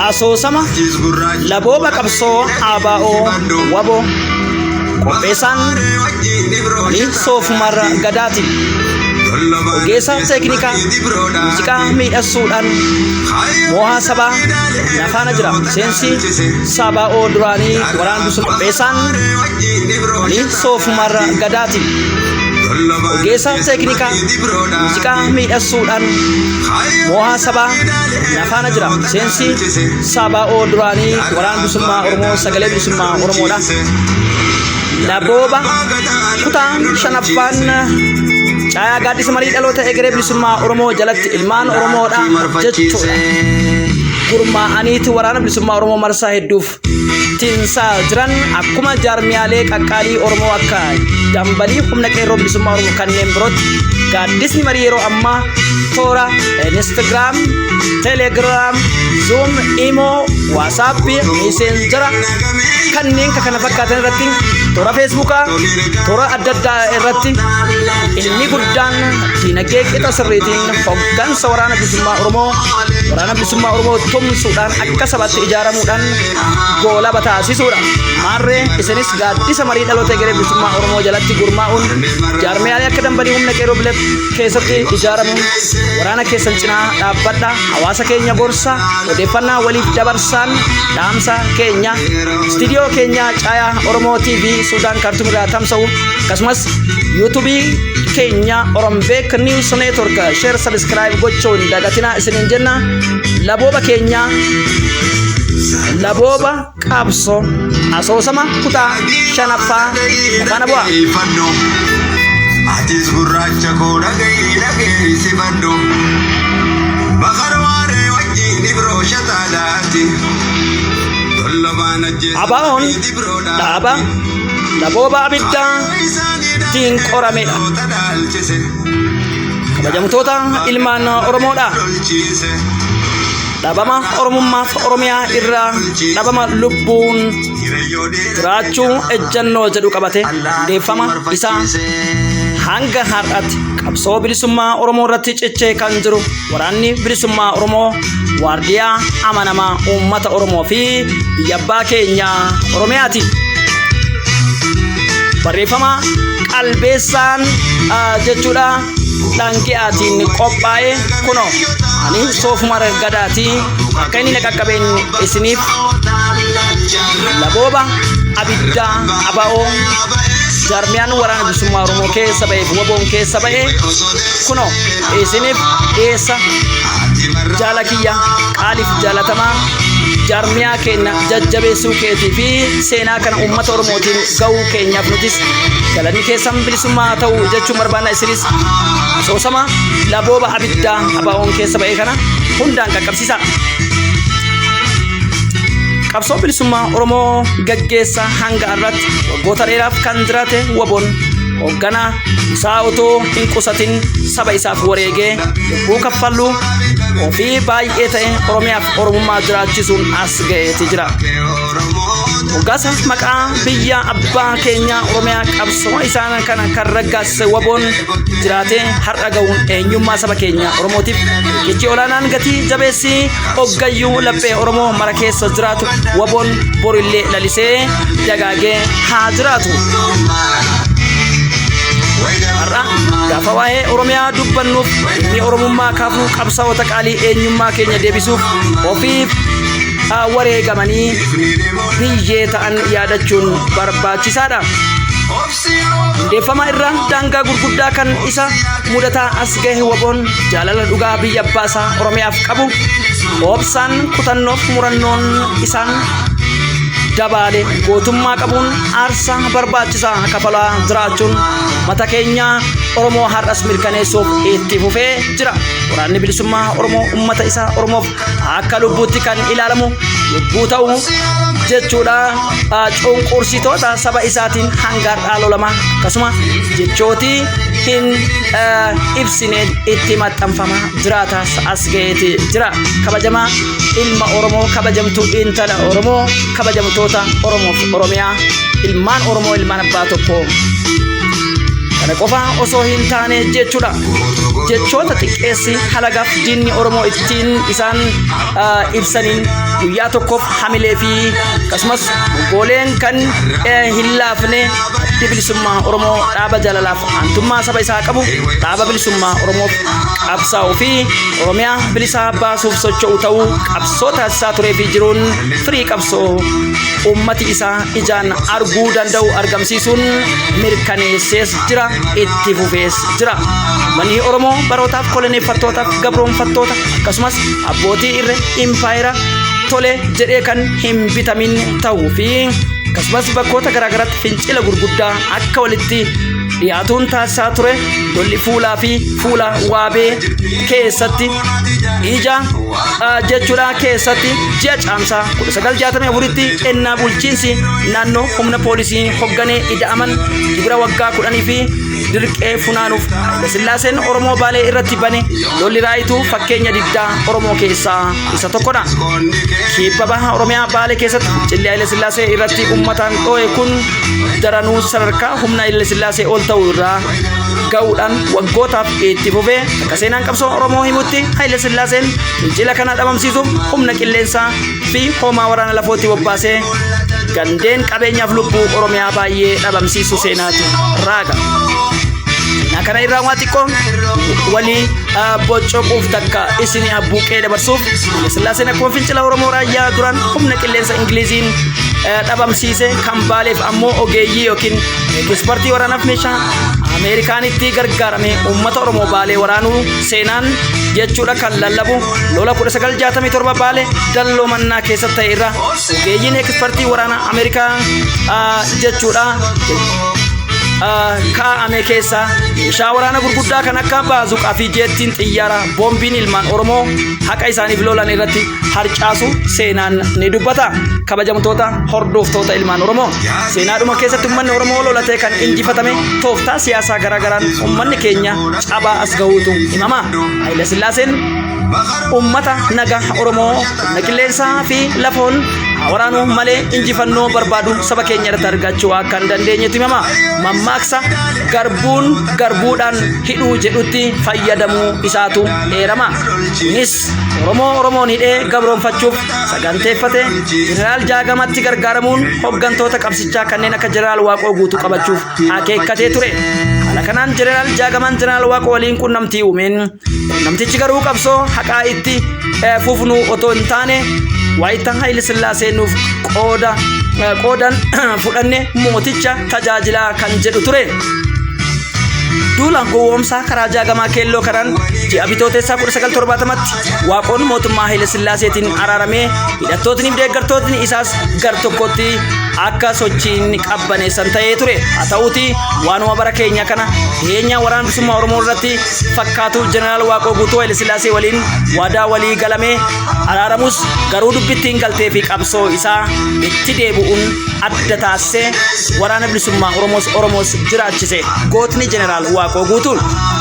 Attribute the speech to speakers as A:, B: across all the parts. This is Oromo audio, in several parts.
A: Asoosama Labooba Qabsoo ABO Wabo qopheessaan Ani Soofumar Gadaati. Ogeessa teeknikaa muuziqaa miidhagsuudhaan moohaa sabaa nafaana jira. Miseensi SABO duraanii waraana bilisummaa qopheessaan Ani Soofumar Gadaati. Ogeessa teeknikaa muuziqaa miidhagsuudhaan moohaa sabaa nafaana jira. Miseensi SABO duraanii waraana bilisummaa Oromoo sagalee bilisummaa Oromoodha. Labooba kutaa shanaffaan caayaa gaaddisa marii dhaloota egeree bilisummaa Oromoo jalatti ilmaan Oromoodha jechuudha. Gurmaa'aniiti waraana bilisummaa Oromoo marsaa hedduuf tinsaa jiran akkuma jaarmiyaalee qaqqaalii Oromoo akka dambalii humna qeerroo bilisummaa Oromoo kanneen birootti gaaddisni marii yeroo ammaa toora Instagram, Telegram, Zoom, Imo, WhatsApp, Messenger kanneen kana fakkaatan irratti toora Feesbuukaa, toora adda addaa irratti inni guddaan diinagdee qixa sirriitiin hoggansa waraana bilisummaa Oromoo waraana bilisummaa Oromoo tumsuudhaan akka sabaatti ijaaramuudhaan goolaba taasisuudha. Maarree isinis gaaddisa marii dhaloota egeree bilisummaa Oromoo jalatti gurmaa'uun jaarmiyaalee akka dambalii humna qeerroo bilee keessatti ijaaramuun waraana keessan cinaa dhaabbadha. Hawaasa keenya gorsa odeeffannaa waliif dabarsaan dhaamsa keenya istiidiyoo keenya caayaa Oromoo TV Suudaan Kaartuum irraa tamsa'u akkasumas yuutuubii keenya Orombeek News Network share subscribe gochuun dagatinaa isiniin jenna labooba keenya labooba qabsoo asoosama kutaa shanaffaa faana bu'aa.
B: Atis gurraacha koo dhaga'i dhageessifadhu. Bakar waaree wajjin ibroo shataadhaati. Tollomaan ajjeesa
A: Abaa'oon dhaaba labooba abiddaa ittiin qoramedha. Kabajamtoota ilmaan Oromoodha. Dhabama Oromummaaf Oromiyaa irraa dhabama lubbuun jiraachuu ejjannoo jedhu qabate hundeeffama isaa hanga har'aatti qabsoo bilisummaa Oromoo irratti cichee kan jiru waraanni bilisummaa Oromoo waardiyaa amanamaa uummata Oromoo fi biyya abbaa keenyaa Oromiyaati. Barreeffama qalbeessaan jechuudha dhangi'aatiin qophaa'e kunoo ani soofuma gadaatii akka inni na qaqqabeen isiniif labooba abiddaa aba'oo jaarmiyaan waraana bilisummaa Oromoo keessa ba'eef waboon keessa ba'e kunoo isiniif dhiyeessa jaala kiyya qaaliif jaalatamaa jaarmiyaa keenya jajjabeessuu keetii fi seenaa kana uummata Oromootiin ga'uu keenyaaf nutis galanni keessan bilisummaa ta'u jechuun barbaanna isinis asoosama labooba abiddaa abaa'oon keessa ba'e kana hundaan qaqqabsiisa. Qabsoo bilisummaa Oromoo gaggeessa hanga har'aatti waggoota dheeraaf kan jiraate waboon hoogganaa isaa otoo hin qusatin saba isaaf wareegee lubbuu kaffaluu ofii baay'ee ta'e Oromiyaaf Oromummaa jiraachisuun as ga'eeti jira. Moggaasa maqaa biyya abbaa keenyaa Oromiyaa qabsoo isaan kana kan raggaasise waboon jiraatee har'a ga'uun eenyummaa saba keenya Oromootiif riqichi olaanaan gatii jabeessi hoggayyuu laphee Oromoo mara keessa jiraatu waboon borillee lalisee dagaagee haa jiraatu. Har'a gaafa waa'ee Oromiyaa dubbannuuf dhimmi Oromummaa kaafnu qabsaa'ota qaalii eenyummaa keenya deebisuuf ofiif wareegamanii biyyee ta'an yaadachuun barbaachisaadha. Hundeeffama irra daangaa gurguddaa kan isa mudataa as gahe waboon jaalala dhugaa biyya abbaa isaa Oromiyaaf qabu obsaan kutannoof murannoon isaan dabaale gootummaa qabuun aarsaa barbaachisaa kafalaa jiraachuun mata keenya Oromoo har'as mirkaneessuuf itti fufee jira. Waraanni bilisummaa Oromoo uummata isaa Oromoof akka lubbuutti kan ilaalamu yogguu ta'u jechuudha. Cunqursitoota saba isaatiin hanga har'aa lolama akkasuma jechooti hin ibsineen itti maxxanfama jiraataas as ga'eeti jira. Kabajamaa ilma Oromoo kabajamtuu intala Oromoo kabajamtoota Oromoof Oromiyaa ilmaan Oromoo ilmaan abbaa tokkoo. Kana qofa osoo hin taane jechuudha. Jechoota xiqqeessi halagaaf diinni Oromoo ittiin isaan ibsaniin guyyaa tokkoof hamilee fi akkasumas goleen kan hin laafne addi bilisummaa Oromoo dhaaba jaalalaaf aantummaa saba isaa qabu dhaaba bilisummaa Oromoof qabsaa'uu fi Oromiyaa bilisaa baasuuf socho'u ta'uu qabsoo taasisaa turee fi jiruun firii qabsoo uummati isaa ijaan arguu danda'u argamsiisuun mirkaneessees jira itti fufees jira. Uummanni Oromoo barootaaf koloneeffattootaaf gabroonfattoota akkasumas abbootii irre impaayera tole jedhee kan hin bitamin ta'uu fi akkasumas bakkoota garaagaraatti fincila gurguddaa akka walitti dhiyaatuun taasisaa ture lolli fuulaa fi fuula waabee keessatti ija jechuudha keessatti ji'a caamsaa 1964tti ennaa bulchiinsi naannoo humna poolisii hogganee ida'aman gibira waggaa 10 fi dirqee funaanuuf Hayilasillaaseen Oromoo Baalee irratti bane lolli raayituu fakkeenya diddaa Oromoo keessaa isa tokkodha. Kibba baha Oromiyaa Baalee keessatti fincilli Hayilasillaasee irratti uummataan dhoo'e kun daranuu sadarkaa humna Hayilasillaasee ol ta'u irraa ga'uudhaan waggootaaf itti fufee akka seenaan qabsoo Oromoo himutti Hayilasillaaseen fincila kana dhabamsiisuuf humna qilleensaa fi hoomaa waraana lafootti bobbaasee gandeen qabeenyaaf lubbuu Oromiyaa baay'ee dhabamsiisu seenaatu raaga. Seenaa kana irraa waa xiqqoo walii boccoquuf takka isin abbuuqee dabarsuuf Hayilasillaaseen akkuma fincila Oromoo raayyaa duraan humna qilleensa Ingiliziin dhabamsiise kan Baaleef ammoo ogeeyyii yookiin ekspertii waraanaaf meeshaa Ameerikaanitti gargaarame uummata Oromoo Baalee waraanuu seenaan jechuudha kan lallabu lola 1967 Baalee dalloo mannaa keessatti ta'e irra ogeeyyiin ekspertii waraana Ameerikaa jechuudha kaa'ame keessa meeshaa waraana gurguddaa kan akka baazuqaa fi jeettiin xiyyaara boombiin ilmaan Oromoo haqa isaaniif lolan irratti harcaasu seenaan ni dubbata. Kabajamtoota hordoftoota ilmaan Oromoo seenaadhuma keessatti uummanni Oromoo lolatee kan injifatame tooftaa siyaasaa garaagaraan uummanni keenya cabaa as gahuutu himama. Hayilasillaaseen uummata nagaa Oromoo humna qilleensaa fi lafoon waraanuu malee injifannoo barbaadu saba keenya irratti argachuu akka hin dandeenyetu himama. Mammaaksa garbuun garbuudhaan hidhuu jedhutti fayyadamuu isaatu eerama. Kunis Oromoo Oromoon hidhee gabroonfachuuf saganteeffate Jeneraal Jaagamatti gargaaramuun hooggantoota qabsichaa kanneen akka Jeneraal Waaqoo Guutuu qabachuuf akeekkatee ture. Haala kanaan Jeneraal Jaagamaan Jeneraal Waaqoo waliin qunnamtii uumeen qunnamtichi garuu qabsoo haqaa itti fufnu otoo hin taane wayita Hayile Sillaasee nuuf qooda qoodan fudhanne mooticha tajaajilaa kan jedhu ture. Duula gowwoomsaa karaa Jaagamaa Keelloo karaan ji'a bitootessaa 1970tti Waaqoon mootummaa Hayile Sillaaseetiin araaramee hidhattootni fi deeggartootni isaas gar tokkotti akka sochiin qabbaneessan ta'ee ture. Haa ta'uuti waanuma bara keenya kana dhiyeenya waraana bilisummaa Oromoo irratti fakkaatu Jeneraal Waaqoo Guutuu Hayile Sillaasee waliin waadaa walii galamee araaramus garuu dubbittiin galtee fi qabsoo isaa itti deebi'uun adda taasisee waraana bilisummaa Oromoos Oromoos jiraachise gootni Jeneraal Waaqoo Guutuun.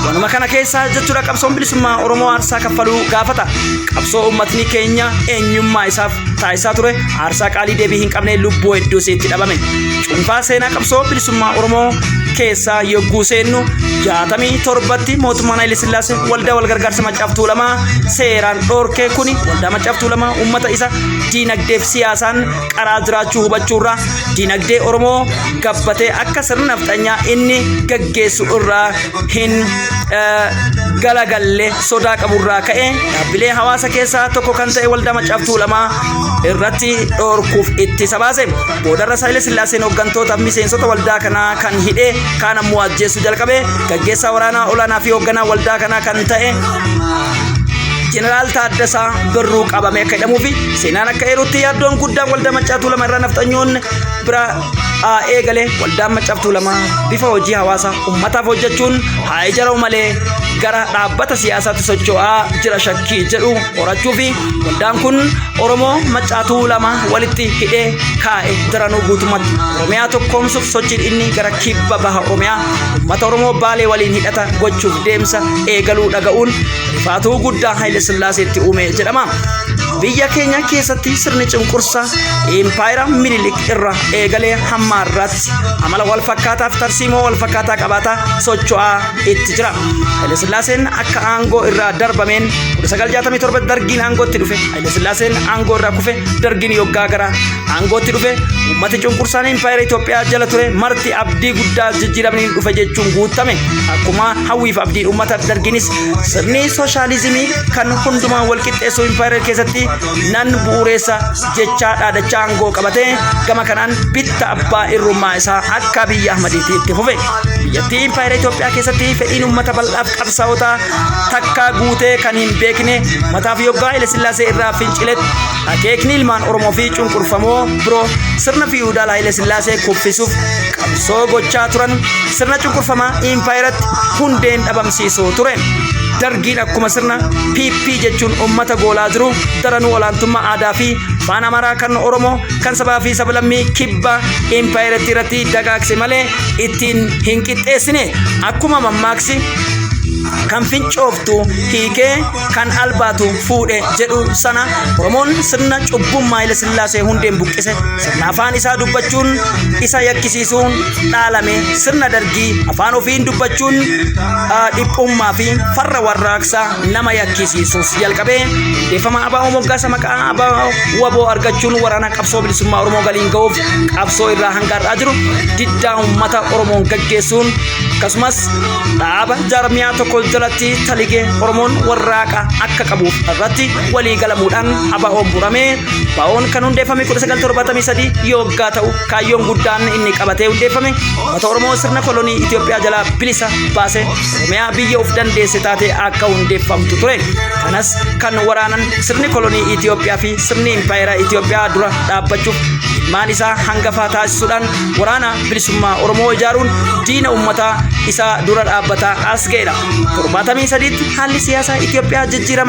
A: Wanuma kana keessaa jechuudha qabsoon bilisummaa Oromoo aarsaa kaffaluu gaafata. Qabsoo uummatni keenya eenyummaa isaaf taasisaa ture aarsaa qaalii deebii hin qabne lubbuu hedduu itti dhabame. Cuunfaa seenaa qabsoo bilisummaa Oromoo keessaa yogguu seennu 67tti mootummaan Haile Sillaasee waldaa walgargaarsa Maccaaf Tuulamaa seeraan dhoorkee kuni waldaa Maccaaf Tuulamaa uummata isa diinagdeef siyaasaan qaraa jiraachuu hubachuurraa diinagdee Oromoo gabbatee akka sirna nafxanyaa inni gaggeessu irraa hin galagalle sodaa qaburraa ka'e dhaabbilee hawaasa keessaa tokko kan ta'e waldaa Maccaaf Tuulamaa irratti dhoorkuuf ittisa baase. Boodarra Haile Sillaaseen hooggantoota miseensota waldaa kanaa kan hidhee kaan ammoo ajjeesuu jalqabe gaggeessaa waraanaa olaanaa fi hoogganaa waldaa kanaa kan ta'e Jeneraal Taaddasaa Birruu qabamee akka hidhamuu fi seenaan akka eerutti yaaddoon guddaan waldaa Maccaa Tuulamaa irraa nafxanyoonni bira eegale waldaan Maccaa Tuulamaa bifa hojii hawaasaa uummataaf hojjechuun haa ijaramu malee gara dhaabbata siyaasaatti socho'aa jira shakkii jedhu horachuu fi waldaan kun Oromoo Maccaa Tuulamaa walitti hidhee kaa'e daranuu guutummaatti Oromiyaa tokkoomsuuf sochiin inni gara kibba baha Oromiyaa uummata Oromoo Baalee waliin hidhata gochuuf deemsa eegaluu dhaga'uun rifaatuu guddaa Haile Sillaaseetti uume jedhama. Biyya keenya keessatti sirni cunqursaa impaayera Minilik irra eegalee hamma har'aatti amala wal fakkaataa fi tarsiimoo wal fakkaataa qabaataa socho'aa itti jira. Haayilasillaaseen akka aangoo irraa darbameen 1967 Dargiin aangootti dhufe. Haayilasillaaseen aangoo irraa kufe, Dargiin yoggaa gara aangootti dhufe, uummati cunqursaan impaayera Itoophiyaa jala ture marti abdii guddaa jijjiiramni dhufe jechuun guutame. Akkuma hawwiif abdiin uummata Dargiinis sirni sooshaalizimii kan hundumaa wal qixxeessuu impaayera keessatti nan bu'uureessa jechaa dhaadachaa aangoo qabatee gama kanaan bitta abbaa irrummaa isaa akka Abiyyi Ahmadiitti itti fufe. Biyyattii impaayera Itoophiyaa keessatti fedhiin uummata bal'aaf qabsaa'ota takkaa guutee kan hin beekne mataaf yoggaa Haile Sillaasee irraa finciletti akeekni ilmaan Oromoo fi cunqurfamoo biroo sirna fiiwudaal Haile Sillaasee kuffisuuf qabsoo gochaa turan sirna cunqurfamaa impaayeratti hundeen dhabamsiisuu ture. Dargiin akkuma sirna PP jechuun uummata goolaa jiru daranuu olaantummaa aadaa fi afaan Amaaraa kan Oromoo kan sabaa fi sablammii kibba impaayeratti irratti dagaagse malee ittiin hin qixxeessine. Akkuma mammaaksi kan fincooftu hiikee kan albaatu fuudhe jedhu sana, Oromoon sirna cubbummaa Haile Sillaasee hundeen buqqise, sirna afaan isaa dubbachuun isa yakkisiisuun dhaalame, sirna Dargii afaan ofiin dubbachuun dhiphummaa fi farra warraaqsaa nama yakkisiisuus jalqabee hundeeffama ABO moggaasa maqaa ABO WBO argachuun waraana qabsoo bilisummaa Oromoo galiin ga'uuf qabsoo irraa hanga har'aa jiru diddaa uummata Oromoon gaggeessuun, akkasumas dhaaba jaarmiyaa tokko jalatti taligee Oromoon warraaqa akka qabuuf irratti walii galamuudhaan ABO'n buramee. ABO'n kan hundeeffame 1973 yoggaa ta'u, kaayyoon guddaan inni qabatee hundeeffame uummata Oromoo sirna kolonii Itoophiyaa jalaa bilisa baase Oromiyaa biyya of dandeesse taate akka hundeeffamtu ture. Kanas kan waraanan sirni kolonii Itoophiyaa fi sirni impaayera Itoophiyaa dura dhaabbachuuf ilmaan isaa hangafaa taasisuudhaan waraana bilisummaa Oromoo ijaaruun diina uummataa isaa dura dhaabbataa as ga'edha. 73tti haalli siyaasaa Itoophiyaa jijjiirama.